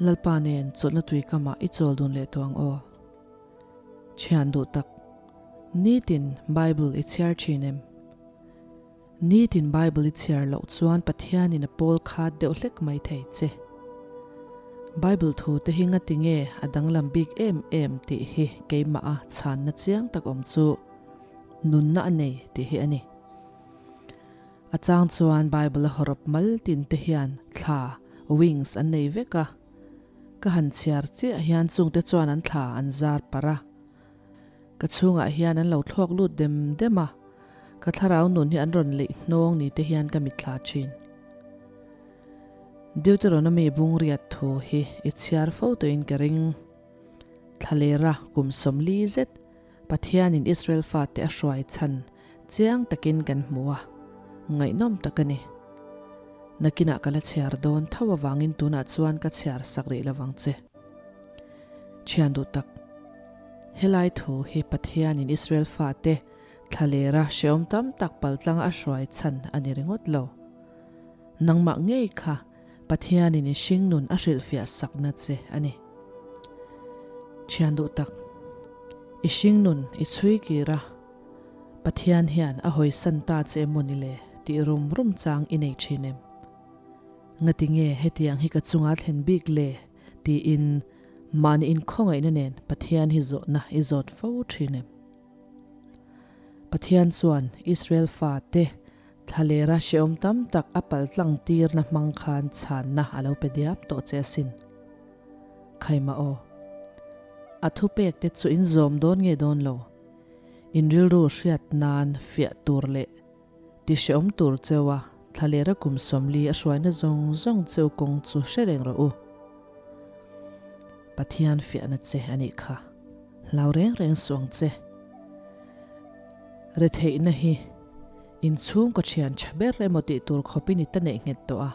Lalpa nen chawlhna tui kamah i chawl dun leh tawh ang aw. Thian duh tak, nitin Bible i chhiar thin em? Nitin Bible i chhiar loh chuan Pathianin a pawl khat deuh hlek mai thei che. Bible thu te hi ngati nge a danglam bik em em tih hi keimah a chhanna chiang tak awm chu nunna a nei tih hi a ni. A chang chuan Bible a hawrawp mal tin te hian thla, wings, an nei vek a. Ka han chhiar chiah hian chungte chuan an thla an zar parh a. Ka chhungah hian an lo thlawk lut dem dem a, ka thlarau nun hi an rawn leih hnawng ni te hian ka mitthla thin. Deuteronomy bungriat thu hi i chhiar fo tawhin ka ring. Thlalera kum 40 zet Pathianin Israel fate a hruai chhan chiang takin kan hmu a, ngaihnawm tak a ni. Nakinah ka la chhiar dawn tho avangin tunah chuan ka chhiar sak rih lovang che. Thian duh tak, helai thu hi Pathianin Israel fate thlalera hrehawm tam tak paltlanga a hruai chhan a ni ringawt lo. Nangmah ngei kha Pathianin i hringnun a hrilhfiah sakna che a ni. Thian duh tak, i hringnun i chhui kir a, Pathian hian a hawisan ta che emaw ni le tih rum rum chang i nei thin em? Ngati nge hetiang hi ka chunga thlen bik le tiin mahni inkhawngaihna nen Pathian hi zawhna i zawt fo thin em? Pathian chuan Israel fate Thlalera hrehawm tam tak a paltlang tirna hmang khan chhanna a lo pe diam tawh che asin. Khaima aw. A thupek te chu in zawm dawn nge dawn lo? In rilru hriat nan fiah tur leh ti hrehawm tur cheu a thlalera kum 40 a hruaina zawng zawng cheu kawng chu hre reng rawh u. Pathian fiahna che a nih kha. Hlau reng reng suh ang che. Retheihna hi inchhung ka thian tha ber emaw tih tur khawpin i ta neih nghet tawh a.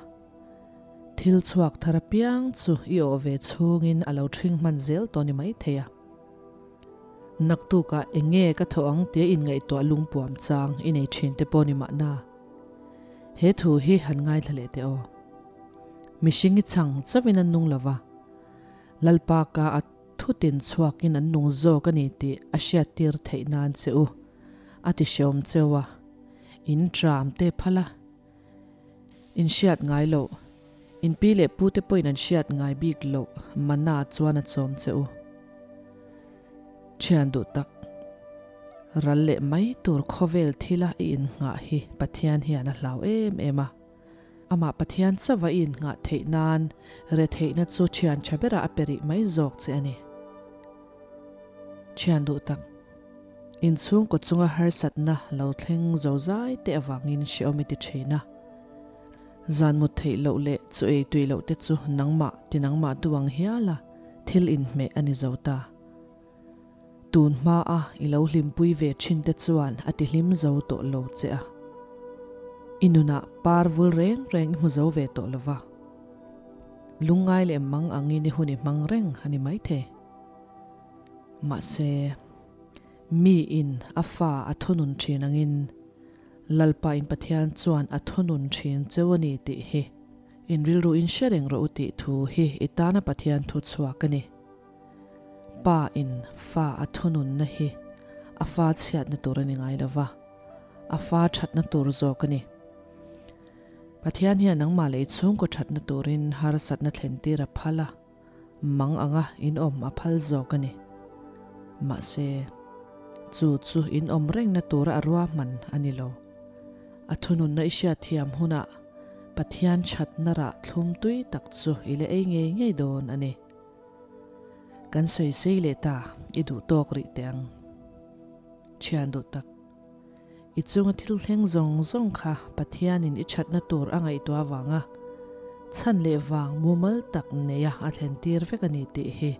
Thil chhuak thar apiang chu i awh ve chhungin a lo thring hman zel tawh ni mai thei a. Naktukah eng nge ka thawh ang tia inngaihtuah lungpuam chang i nei thin te pawh ni mahna. He thu hi han ngaithla leh teh aw. Mihring i chhang chauhin an nung lova, Lalpa ka a Thutin chhuakin an nung zawk a ni tih a hriattir theih nan che u, a ti hreawm cheu a. In tram te phal a, in hriat ngai loh, in pi leh pu te pawhin an hriat ngai bik loh mana chuan a chawm che u. Thian duh tak, ral leh mai tur khawvel thila i innghah hi Pathian hian a hlau em em a. Amah Pathian chauha i innghah theih nan retheihna chu thian tha berah a pe rih mai zawk che a ni. Thian duh tak, inchhungkaw chunga harsatna lo thleng zo zai te avangin hrehawm i ti thin a. Zan mut theih loh leh chu ei tui loh te chu nangmah ti nangmah tu ang hial a thil inhmeh a ni zo ta. Tun hma a i lo hlimpui ve thin te chuan a ti hlim zo tawh lo che a. I nunah par vul reng reng i hmu zo ve tawh lo va. Lungngai leh mang angin i hun i hmang reng a ni maithei. Mahse, mi in a fa a thunun thin angin Lalpa in Pathian chuan a thunun thin cheu a ni tih hi in rilru in hre reng rawh u tih thu hi i tana Pathian thu chhuak a ni. Pa in fa a thununna hi a fa chhiatna tur a ni ngai lo va, a fa thatna tur zawk a ni. Pathian hian nangmah leh i chhungkaw thatna turin harsatna thlentir a phal a, mang anga inawm a phal zawk a ni. Mahse, chu chu inawm rengna tura a ruahman a ni lo. A thununna i hriatthiam hunah Pathian thatna rah thlum tui tak chu i la ei ngei ngei dawn a ni. Kan sawi sei leh ta, i duh tawk rih teh ang. Thian duh tak. I chunga thil thleng zawng zawng kha Pathianin i thatna tur a ngaihtuah avanga chhan leh vang mumal tak neia a thlen tir vek a ni tih hi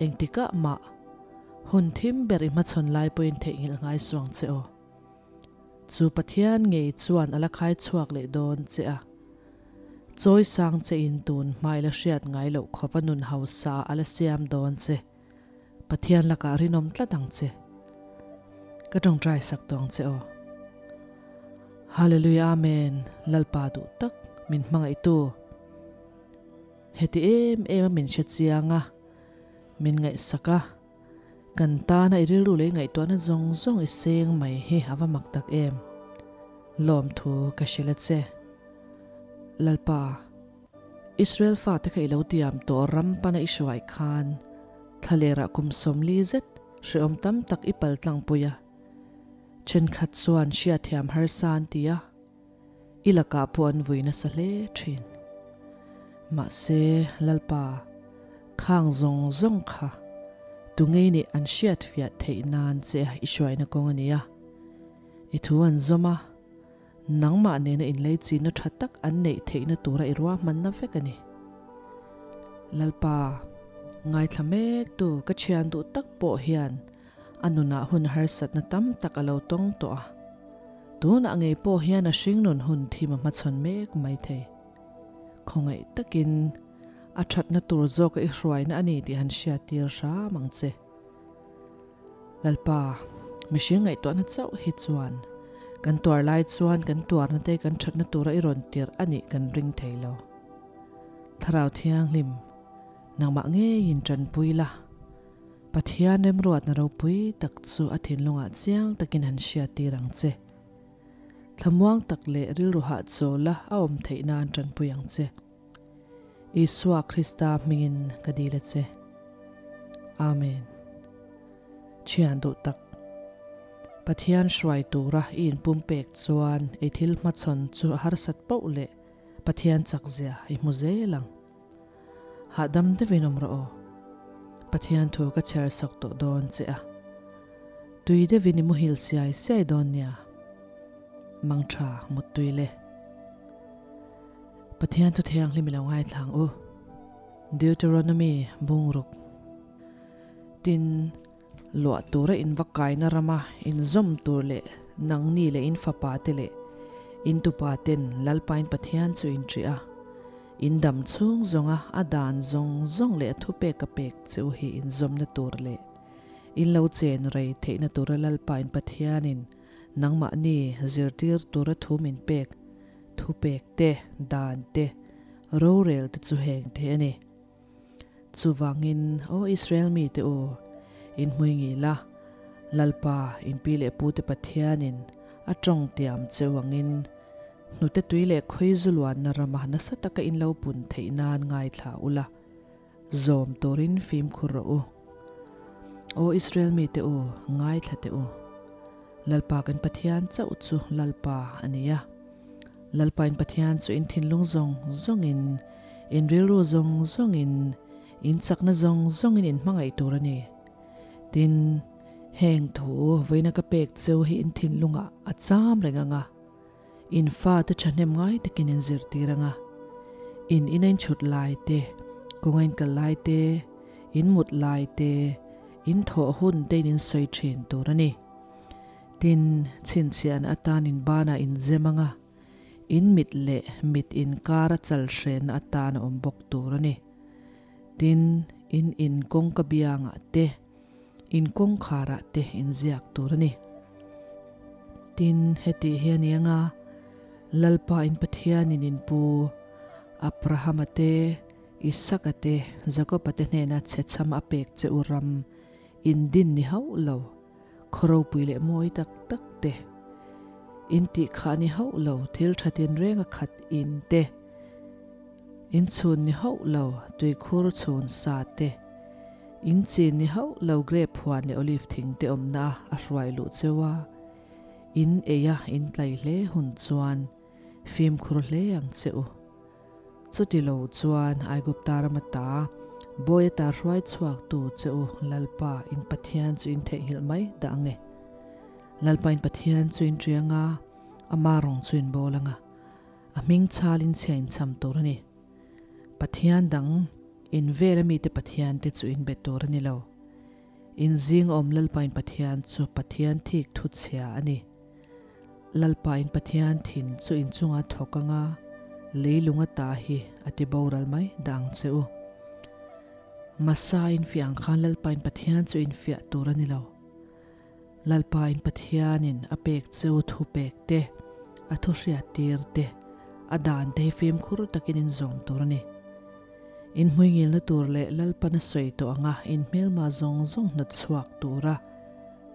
engtikah mah hun thim ber i hmachhawn lai pawhin theihnghilh ngai suang che aw. Chu Pathian ngei chuan a la khai chhuak leh dawn che a. Chawi sang che in tun hma i la hriat ngai loh khawp a nun hausa a la siam dawn che. Pathian lakah rinawm tlat ang che. Ka tawngtai sak tawng che aw. Hallelujah Amen Lalpa duh tak min hmangaihtu. Heti em em a min hre chiang a, min ngaihsak a, kan tana i rilru leh i ngaihtuahna zawng zawng i seng mai hi a va mak tak em. Lawmthu ka hrilh a che. Lalpa, Israel fate kha i lo tiam tawh ram pana i hruai khan thlalerah kum 40 zet hrehawm tam tak i pal tlangpui a, thenkhat chuan hriatthiam harsa an ti a, I lakah pawh an vui nasa hle thin. Mahse, Lalpa, khang zawng zawng kha tungei nih an hriatfiah theih nan che i hruaina kawng a ni a. I thu an zawm a, nangmah nena inleichina tha tak an neih theihna tura i ruahmanna vek a ni. Lalpa, ngaithla mek tu ka thian duh tak pawh hian A nunah hun harsatna tam tak a lo tawng tawh a, tunah ngei pawh hian a hringnun hun thim a hmachhawn mek mai thei. Khawngaih takin a thatna tur zawka i hruaina a ni tih han hriattir hram ang che. Lalpa, mihring ngaihtuahna chauh hi chuan kan tuar lai chuan kan tuarna te kan thatna tura i rawn tirh a nih kan ring thei lo. Thlarau Thianghlim, nangmah ngeiin tanpui la. Pathian remruatna ropui tak chu a thinlungah chiang takin han hriattir ang che. Thlamuang tak leh rilru hahchawla a awm theih nan tanpui ang che. Isua Krista hmingin ka dil a che. Amen. Thian duh tak. Pathian hruai tura i inpumpek chuan i thil hmachhawn chu a harsat poh leh Pathian chakzia i hmu zel ang. Hahdam deuhin awm rawh aw. Pathian thu ka chhiar sak tawh dawn che a. Tui deuhin i muhil siai siai dawn nia. Mangtha muttui le. Pathian thu thianghlim i lo ngaithlang u. Deuteronomy bungruk. Tin, luah tura in va kaina rama inzawm tur leh nangni leh in fapa te leh in tupa ten Lalpain Pathian chu in ṭih a. In dam chhung zawnga a dan zawng zawng leh a thupek a pek che u hi inzawmna tur leh in lo chen rei theihna tura Lalpain Pathianin nangmahni zirtir tura thu min pek thupek te, dan te, rorel te chu heng te a ni. Chuvangin, aw Israel mite u, in hmui ngil a, Lalpa in pi leh pute Pathianin a tawng tiam che u angin, Hnute tui leh khawi zu luanna rama nasa taka in lo pun theih nan ngaithla ula, zawm turin fimkhur rawh u. Aw Israel mite u, ngaithla teh u. Lalpa kan Pathian chauh chu Lalpa a ni a. Lalpa in Pathian chu in thinlung zawng zawngin, in rilru zawng zawngin, in chakna zawng zawngin in hmangaih tur a ni. Tin, heng thu vawiina ka pek cheu hi in thinlungah a cham reng ang a. In fate thahnem ngai takin in zirtir ang a, in ina in chhut lai te, kawnga in kal lai te, in mut lai te, in thawh hun te in in sawi thin tur a ni. Tin, chhinchhiahna atan in banah in zem ang a, in mit leh mit inkar a chal hrenna atan a awm bawk tur a ni. Tin, in in kawngka biangah te, In kawngkharah te in ziak tur a ni. Tin, heti hi a ni anga, Lalpa in Pathianin in pu Abrahama te, Isaka te, Jakoba te hnena chhechham a pek che u ram in din ni hauh lo, khaw ropui leh mawi tak tak te, in tih khah ni hauh lo thil tha tinreng a khat in te, In chhun ni hauh lo tuikhur chhun sa te, in chin ni hauh lo grape huan leh olive thing te awmna a hruai luh cheu a, in ei a in tlai hle hun chuan fimkhur hle ang che u. Chuti lo chuan Aigupta rama ta bawi ata hruai chhuak tu che u Lalpa in Pathian chu in theihnghilh mai dah ang e. Lalpa in Pathian chu in ṭiang a, ama rawng chu in bawl ang a. A hming chhalin chhia in cham tur a ni. Pathian dang, in vela mite Pathian te chu in be tur a ni lo. In zing awm Lalpa in Pathian chu Pathian thik thu chhia a ni. Lalpa in Pathian thin chu in chunga thawk anga leilung ata hi a ti boral mai dah ang che u. Masa in fiah ang khan Lalpa in Pathian chu in fiah tur a ni lo. Lalpa in Pathianin a pek cheu thu pek te, a thu hriattir te, a dan te hi fimkhur takin in zawm tur a ni. In hmuingilna tur leh Lalpan a sawi tawh anga in hmelma zawng zawng hnawt chhuak tura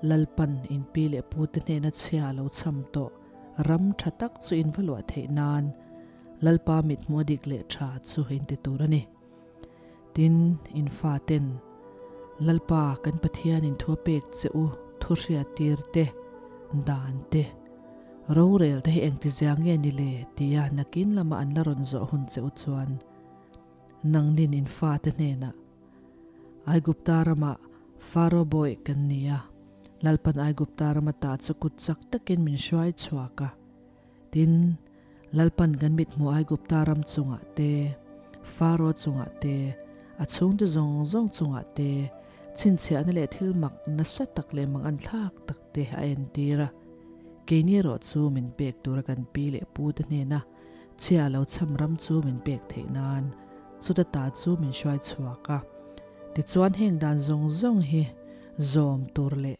Lalpan in pi leh pute hnena chhia a lo cham tawh ram tha tak chu in va luah theih nan Lalpa mithmuh a dik leh tha chu in ti tur a ni. Tin, in faten, Lalpa kan Pathian in thu a pek che u thu hriattir te, dan te, rorel te hi engtizia nge ni le tia nakin lama an la rawn zawh hun che u chuan nangnin in fate hnenah Aigupta ramah Faro bawih kan ni a, Lalpan Aigupta rama ta chu kut chak takin min hruai chhuak a. Tin, Lalpan kan mithmuh Aigupta ram chungah te, Faro chungah te, a chhungte zawng zawng chungah te, chhinchhiahna leh thil mak nasa tak leh mak an thlak tak te a entir a. Keini erawh chu min pek tura kan pi leh pute hnena chhia lo cham ram chu min pek theih nan chuta ta chu min hruai chhuak a. Tichuan heng dan zawng zawng hi zawm tur leh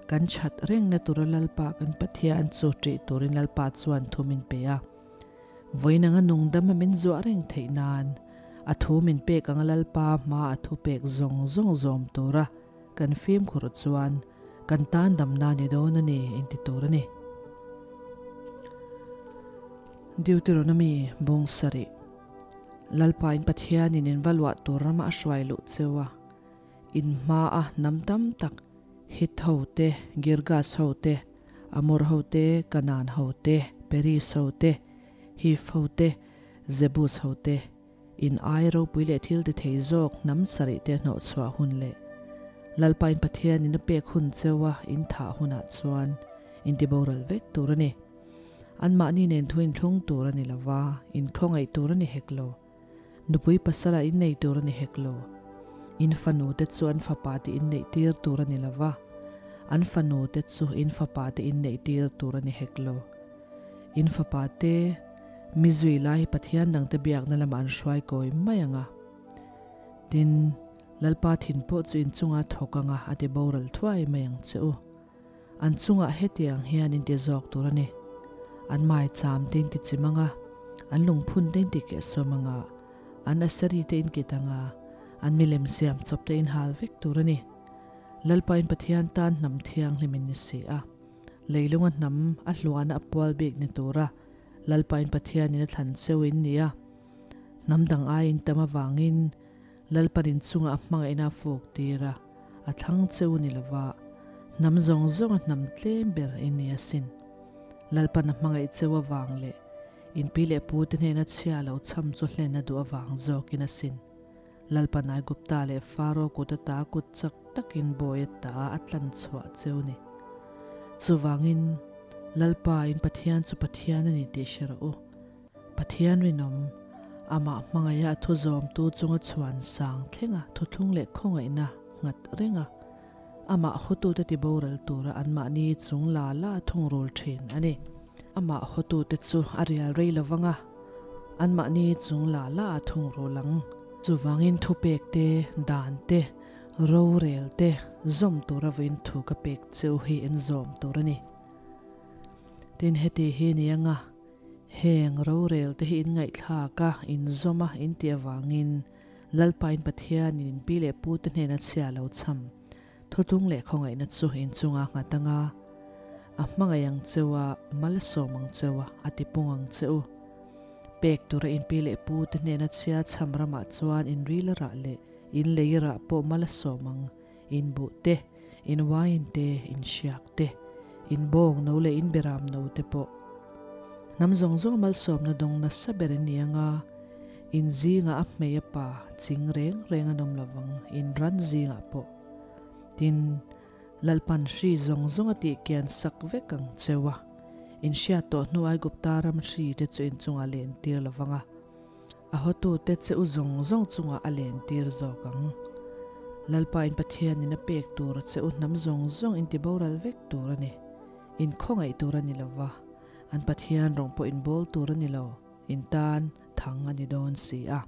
Kan that rengna tura Lalpa kan Pathian chu ṭih turin Lalpa chuan thu min pe a. Vawiin anga nungdam a min zuah reng theih nan, a thu min pek anga Lalpa hma a thu pek zawng zawng zawm tura kan fimkhur chuan kan tan damna ni dawn a ni inti tur a ni. Deuteronomy bung sarih Lalpa in Pathianin in va luah tur rama a hruai luh cheu a. In hmaa hnam tam tak, Hit ho te, Girgas ho te, Amor ho te, Kanaan ho te, Peris ho te, Hiv ho te, Jebus ho te, in ai ropui leh thil ti thei zawk hnam sarih te hnawh chhuah hun leh Lalpa in Pathian in a pek hun cheua in thah hunah chuan in ti boral vek tur a ni. Anmahni nen thu inthlung tur a ni lova, inkhawngaih tur a ni hek lo. Nupui pasala innei tur a ni hek lo. In fanu te chu an fapa te inneih tir tur a ni lo va, an fanu te chu in fapa te inneih tir tur a ni hek lo. In fapa te mi zui lai hi Pathian dangte biakna lamah an hruai kawi mai ang a. Tin, Lalpa thin pawh chu in chunga thawk anga a ti boral thuai mai ang che u. An chungah hetiang hian in ti zawk tur a ni. An maicham te in ti chim ang a, an lungphun te in ti kehsawm ang a, an asari te in kit ang a, an milem siam chawp te in hal vek tur a ni. Lalpa in Pathian tan hnam thianghlim in ni si a, leilunga hnam a hluahna a pual bik ni tura Lalpa in Pathian in a thlan cheu in ni a. Hnam dang aiin tam avangin Lalpan in chungah a hmangaihna a fuk tir a, a thlang cheu ni lova, hnam zawng zawng a hnam tlem ber in ni asin. Lalpan a hmangaih cheu avang leh in pi leh pu te hnena chhia lo cham chu hlen a duh avang zawkin asin. Lalpan Aigupta leh Faro kut ata kut chak takin bawi ata a tlan chhuah cheu ni. Chuvangin, Lalpa in Pathian chu Pathian a ni tih hre rawh u. Pathian rinawm, amah hmangaiha a thu zawmtu chunga chhuan sang thlenga thuthlung leh khawngaihna nghat renga amah hawtute tiboral tura anmahni chung la la a thungrul thin a ni. Amah hawtute chu a rial rei lo vanga anmahni chung la la a thungrul ang. Chuvangin thupek te, dan te, rorel te zawm tura vawiin thu ka pek cheu hi in zawm tur a ni. Tin, heti hi ni anga Heng rorel te hi in ngaihthlak a, in zawm a, in tih avangin Lalpain Pathianin in pi leh pu te hnena chhia lo cham thutlung leh khawngaihna chu in chunga nghat anga a hmangaih ang cheu a, mal a sawm ang cheu a, a ti pung ang che u. Pek tura in pi leh pu te hnena chhia cham ramah chuan in ril a rah leh in lei rah pawh mal a sawm ang, in buh te, in wine te, in hriak te, in bawng no leh in beram no te pawh. Hnam zawng zawng malsawmna dawng nasa ber in ni anga, in zingah a hmei a pa ching reng reng an awm lovang, in ran zingah pawh. Tin, Lalpan hri zawng zawng a tih kian sak vek ang cheu a, in hriat tawh hnu Aigupta ram hri te chu in chungah len tir lovang a. A hawtute che u zawng zawng chungah a len tir zawk ang. Lalpa in Pathianin a pek tur che u hnam zawng zawng in ti boral vek tur a ni. In khawngaih tur a ni lo va, an Pathian rawng pawh in bawl tur a ni lo, in tan thang a ni dawn si a.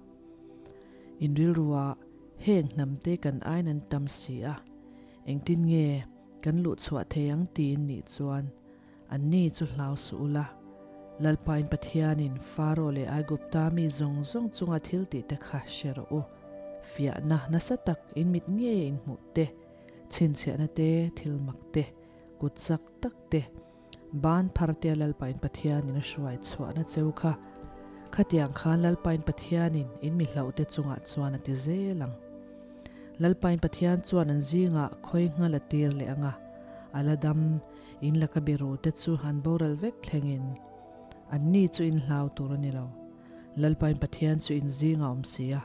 In rilruah heng hnamte kan ain an tam si a, engtin nge kan luhchhuah thei ang tiin nih chuan, Anni chu hlau suh ula. Lalpa in Pathianin Faro leh Aigupta mi zawng zawng chunga thil tih te kha hre rawh u. Fiahna nasa tak in mit ngeia in hmuh te, chhinchhiahna te, thil mak te, kut chak tak te, ban phar te Lalpa in Pathianin a hruai chhuahna cheu kha. Khatiang khan Lalpa in Pathianin in mi hlauh te chungah chuan a ti zel ang. Lalpa in Pathian chuan an zingah khawi nghal a tir leh ang a, a la dam In laka biru te chu an boral vek thlengin anni chu in hlau tur a ni lo. Lalpain Pathian chu in zing a awm si a,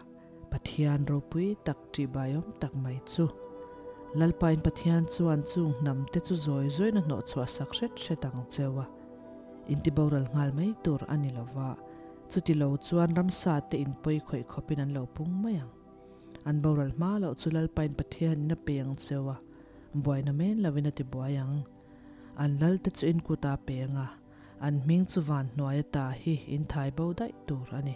Pathian ropui tak ṭihbaiawm tak mai chu. Lalpain Pathian chuan chung hnam te chu zawi zawiin a hnawhchhuah sak hret hret ang cheu a, in ti boral nghal mai tur a ni lo va, chuti lo chuan ramsa te in pawi khawih khawpin an lo pung mai ang. An boral hma loh chu Lalpain Pathian in a pe ang cheu a, buaina men lovin a ti buai ang. An lal te chu in kut a pe ang a, an hming chu van hnuai ata hi in thai bo daih tur a ni.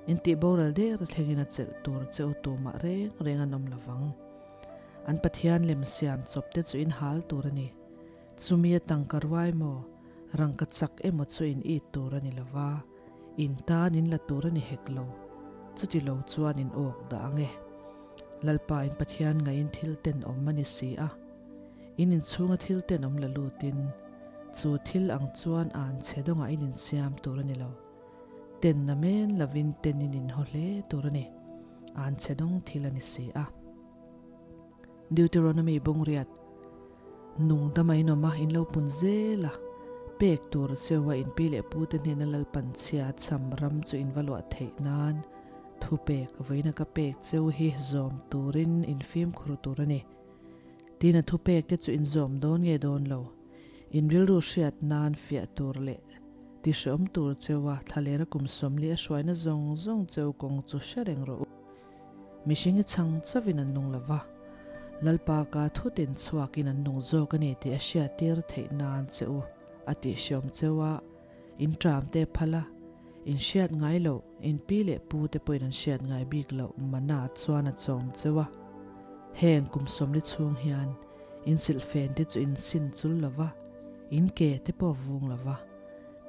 In tih boral der thlengin a chelh tur che u tumah reng reng an awm lovang. An Pathian lem siam chawp te chu in hal tur a ni. Chumi a tangka ruai maw, rangka chak emaw chu in it tur a ni lova. In tan in la tur a ni hek lo, chuti lo chuan in awk dah ang e. Lalpa in Pathian ngaiin thil tenawm a ni si a, in inchhunga thil tenawm la lutin, chu thil ang chuan an chhe dawngah in insiam tur a ni lo. Tenna men lovin ten in inhaw hle tur a ni, an chhe dawng thil a ni si a. Deuteronomy bawngriat, Nung dama in awm a, in lo pun zel a, pek tur cheua in pi leh pute hnena Lalpan chhia cham ram chu in va luah theih nan thupek vawiina ka pek cheu hi zawm turin in fimkhur tur a ni. Tin a thupek te chu in zawm dawn nge dawn lo? In rilru hriat nan fiah tur leh tihreawm tur cheua thlalera kum 40 a hruaina zawng zawng cheu kawng chu hre reng rawh u. Mihring i chhang chauhin an nung lo va, Lalpa ka thutin chhuakin an nung zawk a ni tih a hriattir theih nan che u a tih hreawm cheu a, in ṭam te phal a, in hriat ngai loh, in pi leh pu te pawhin an hriat ngai bik loh mana chuan a chawm cheu a. Heng kum 40 chhung hian in silhfen te chu in sin chul lo va, in ke te pawh vung lo va,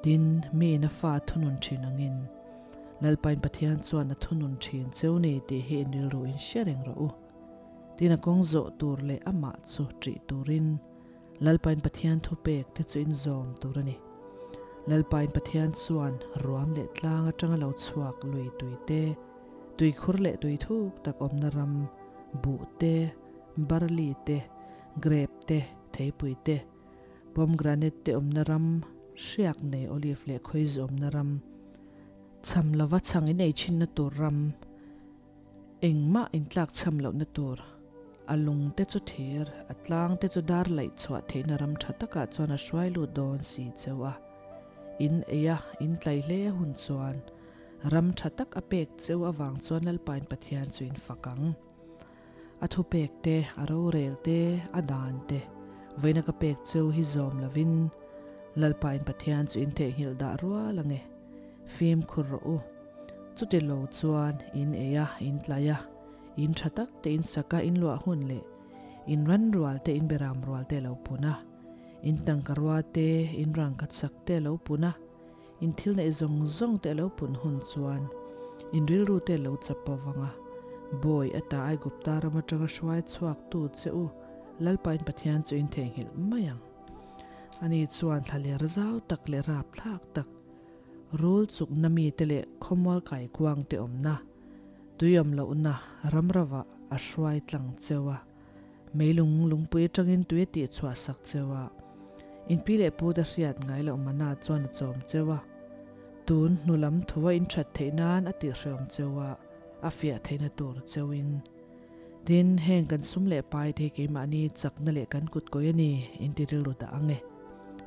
tin, miin a fa thunun ṭhin angin, Lalpain Pathian chuan a thunun thin cheu ni tih hi in rilru in hre reng rawh u. Tin a kawng zawh tur leh amah chu ṭih turin Lalpain Pathian thupek te chu in zawm tur a ni. Lalpain Pathian chuan ruam leh tlang atanga lo chhuak lui tui te, tuikhur leh tui thuk tak awmna ram, buh te, barli te, grep te, theipui te, Pomegranate te awmna ram, hriak nei olive leh khawiz awmna ram, cham lova chhang in ei thinna tur ram, engmah intlak cham lohna tur, a lung te chu thir, a tlang te chu dar laih chhuah theihna ram tha takah chuan a hruai lut dawn si cheu a. In ei a, in tlai hle hun chuan ram tha tak a pek cheu avang chuan Lalpain Pathian chu in fak ang. A thupek te, a rorel te, a dan te, vawiina ka pek cheu hi zawm lovin Lalpa in Pathian chu in theihnghilh dah rual ang e. Fimkhur rawh u. Chuti lo chuan in ei a, in tlai a, in tha tak te in sak a, in luah hun leh in ran rual te, in beram rual te a lo pun a, in tangka rua te, in rangkhat sak te a lo pun a, In thil neih zawng zawng te a lo pun hun chuan in rilru te lo chap avang a, Bawi ata Aigupta ram atanga hruai chhuak tu che u Lalpain Pathian chu in theihnghilh mai ang. Ani chuan thlaler zau tak leh rap thlak tak, rul chukna mite leh khawmual kaikuang te awmna, tui awm lohna ram ravah a hruai tlang cheu a. Meilung lungpui atangin tui a tih chhuah sak cheu a, in pi leh pu te hriat ngai loh mana chuan a chawm cheu a, tun hnu lam thu a inthat theih nan a tih hreawm cheu a, a fiah theihna tur cheu in. Tin, heng kan sum leh pai te hi keimahni chakna leh kan kut kawi a ni in ti rilru dah ang e.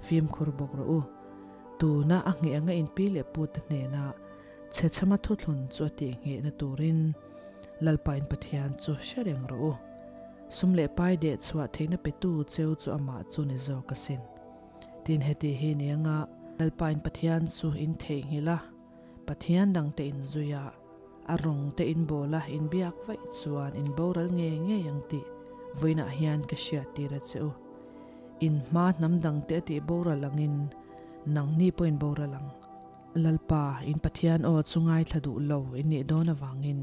Fimkhur bawk rawh u. Tuna a ngheh anga in pi leh pu te hnena chhechhama thuthlun chu a tih nghehna turin, Lalpain Pathian chu hre reng rawh u. Sum leh pai deh chhuah theihna petu cheu chu amah chu ni zawk asin. Tin heti hi ni anga Lalpain Pathian chu in theihnghilh a, Pathian dangte in zui a, a rawng te in bawl a, in biak vaih chuan in boral ngei ngei ang tih vawiinah hian ka hriattir a che u. In hma hnam dangte a tih boral angin. Nangni pawh in boral ang. Lalpa, in Pathian aw chu ngaithla duh lo in nih dawn avangin.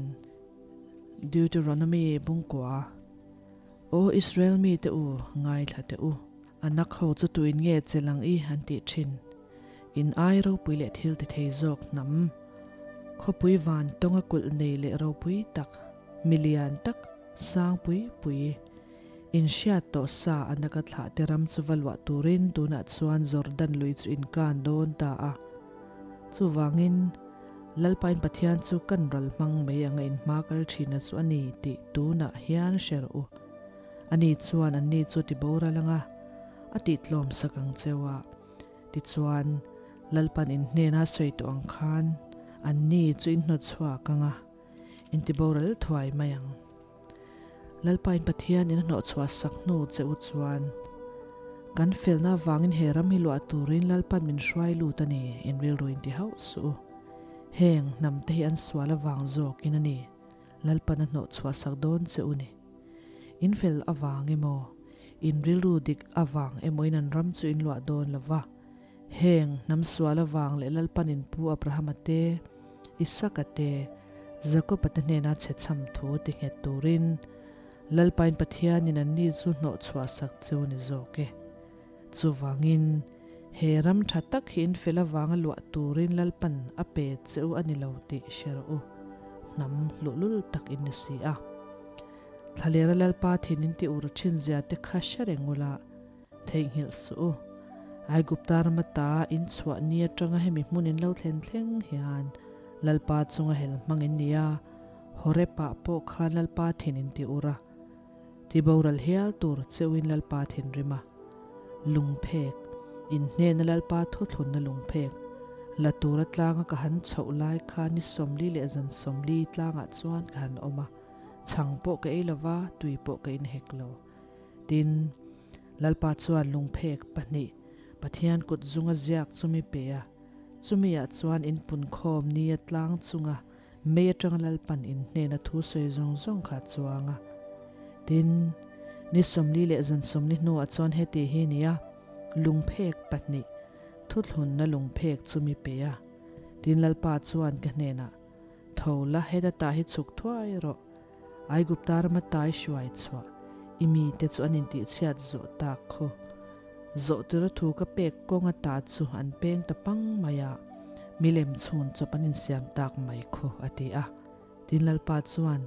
Deuteronomy bungkua, Aw Israel mite u, ngaithla teh u. A nak ho chu tuin nge che lang i an tih thin. In ai ropui leh thil ti thei zawk hnam. Khawpui van tawnga kulh nei leh ropui tak, milian tak, sang pui pui. In hriat tawh sa a naka thlah te ram chu va luah turin tunah chuan Jordan lui chu in kan dawn ta a. Chuvangin, Lalpain Pathian chu kan ral hmang mai anga in hma kal thina chu a ni tih tunah hian hre rawh u. Ani chuan anni chu ti boral anga a tih tlawm sak ang cheu a. Tichuan, Lalpan in hnena sawi tawh ang khan anni chu in hnawtchhuak anga in ti boral thuai mai ang. Lalpain Pathian in a hnawhchhuah sak hnu che u chuan, Kan felna avangin he ram hi luah turin Lalpan min hruai lut a ni, in rilru in ti hauh suh u. Heng hnam te hi an sual avang zawkin a ni, Lalpan a hnawhchhuah sak dawn che u ni. In fel avang emaw, in rilru dik avang emawin an ram chu in luah dawn lo va. Heng hnam sual avang leh Lalpan in pu Abrahama te, Isaka te, Jakoba te hnena chhe chham thu ti nghet turin Lalpain Pathianin anni chu hnawh chhuah sak cheu ni zawk e. Chuvangin, he ram tha tak hi in fel avanga luah turin Lalpan a pe cheu a ni lo tih hre rawh u. Hnam luhlul tak in ni si a. Thlalera Lalpa thin in ti ur thin zia te kha hre reng ula, Theihnghilh suh u. Aigupta rama ta in chhuah ni atanga hemi hmun in lo thlen thleng hian Lalpa chunga hel hmang in ni a, Horeb-ah pawh khan Lalpa thin in ti ur a. Ti boral hial tur cheuhin Lalpa thin rim a. Lungphek, in hnena Lalpa thuthlunna lungphek, la tura tlanga ka han chhoh lai khan ni 40 leh zan 40 tlangah chuan ka han awm a, chhang pawh ka ei lova, tui pawh ka inhek lo. Tin, Lalpa chuan lungphek pahnih Pathian kut zunga ziak chu mi pe a, chumiah chuan in punkhawm nia tlang chunga mei atanga Lalpan in hnena thu sawi zawng zawng kha a chuang a. Tin, ni 40 leh zan 40 hnuah chuan heti hi a ni a, lungphek pahnih thuthlunna lungphek chu mi pe a. Tin, Lalpa chuan ka hnenah, Tho la, heta tah hi chhuk thuai rawh. Aigupta rama tai hruai chhuah i mite chu an intihchhiat zawh tak khu. Zawh tura thu ka pek kawnga ta chu an peng ta pang mai a, milem chhun chawp an insiam tak mai khu, a ti a. Tin Lalpa chuan,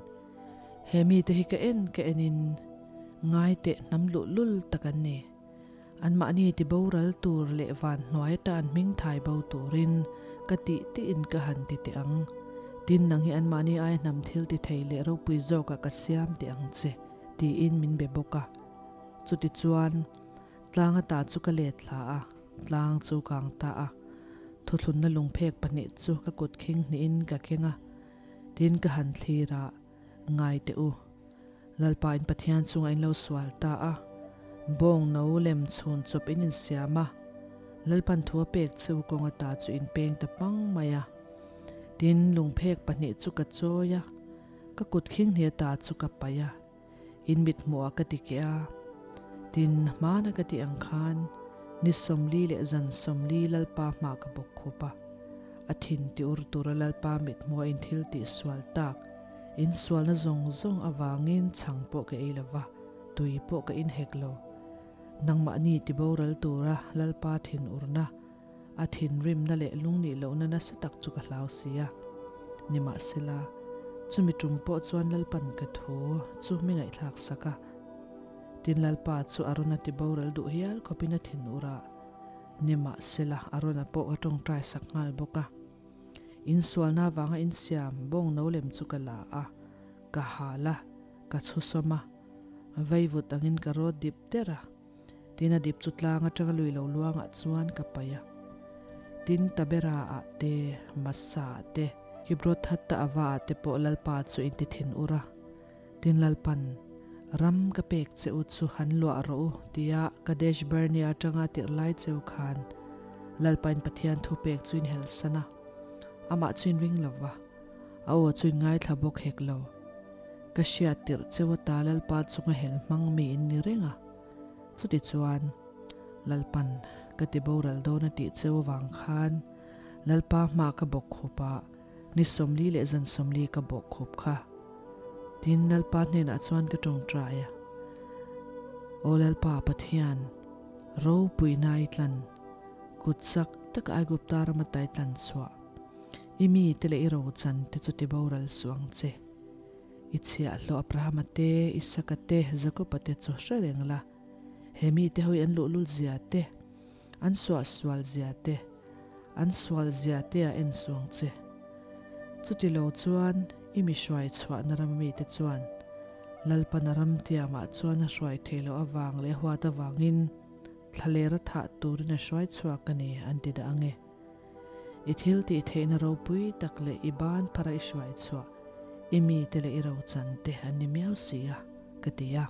He mite hi ka en ka enin ngai teh hnam luhlul tak an ni. Anmahni ti boral tur leh van hnuai ata an hming thai bo turin ka tih tiin ka han ti teh ang. Tin nang hi anmahni aia hnam thil ti thei leh ropui zawkah ka siam teh ang che, tiin min be bawk a. Chutichuan, tlang ata chu ka let thla a, tlang chu kang ta a. Thuthlunna lungphek pahnih chu ka kut khing hnihin ka keng a, tin ka han thlir a, ngai teh u. Lalpa in Pathian chungah in lo sual ta a, bawng no lem chhun chawp in insiam a, Lalpan thu a pek che u kawng ata chu in peng ta pang mai a. Tin, lungphek pahnih chu ka chawi a, ka kut khinghni ata chu ka paih a, in mit hmuhah ka ti keh a. Tin, hmana ka tih ang khan ni 40 leh zan 40 Lalpa hmah ka bawk khup a, a thin ti ur tura Lalpa mit hmuhah in thil tih sual tak, Insualna zawng zawng avangin chhang pawh ka ei lo va, tui pawh ka inhek lo. Nangmahni ti boral tura Lalpa thinurna, a thinrimna leh lungnih lohna nasa tak chu ka hlau si a. Nimahsela, chumi tum pawh chuan Lalpan ka thu chu mi ngaihthlak sak a. Tin Lalpa chu Arona ti boral duh hial khawpin a thinur a. Nimahsela, Arona pawh ka tawngtai sak nghal bawk a. Insualna avanga insiam bawng no lem chu ka la a, ka hal a, ka chhusawm a, vaivut angin ka rawt dip der a, tin a dip chu tlang atanga lui lo luangah chuan ka paih a. Tin Tabera ah te, Massa ah te, Kibroth-hattaava ah te pawh Lalpa chu in ti thin ur a, tin Lalpan, Ram ka pek che u chu han luah rawh u, tia Kadesh Barnea atanga tirh lai cheu khan Lalpain Pathian thu pek chu in helsan a, amah chu in ring lo va, a aw chu in ngaithla bawk hek lo. Ka hriat tirh cheu ata Lalpa chunga hel hmang mi in ni reng a. Chutichuan, Lalpan. ka ti boral dawn a tih cheu avang khan Lalpa hma ka bawkkhup a, ni 40 leh zan 40 ka bawkkhup kha. Tin, Lalpa hnenah chuan ka tawngtai a, Aw Lalpa Pathian, ropuina i tlan, kut chak taka Aigupta rama tai tlan chhuah, i mite leh i rochan te chu ti boral suh ang che. I chhiahhlawh Abrahama te, Isaka te, Jakoba te chu hre reng la, he mite ho hi an luhlul zia te, an suahsual zia te, an sual zia te a en suang che. Chuti lo chuan i mi hruai chhuahna ram mite chuan Lalpana ram tiamah chuan a hruai theih loh avang leh huat avangin thlalera thah turin a hruai chhuak a ni an ti dah ang e. I thil tih theihna ropui tak leh i ban phara i hruai chhuah i mite leh i rochan te an ni miau si a, ka ti a.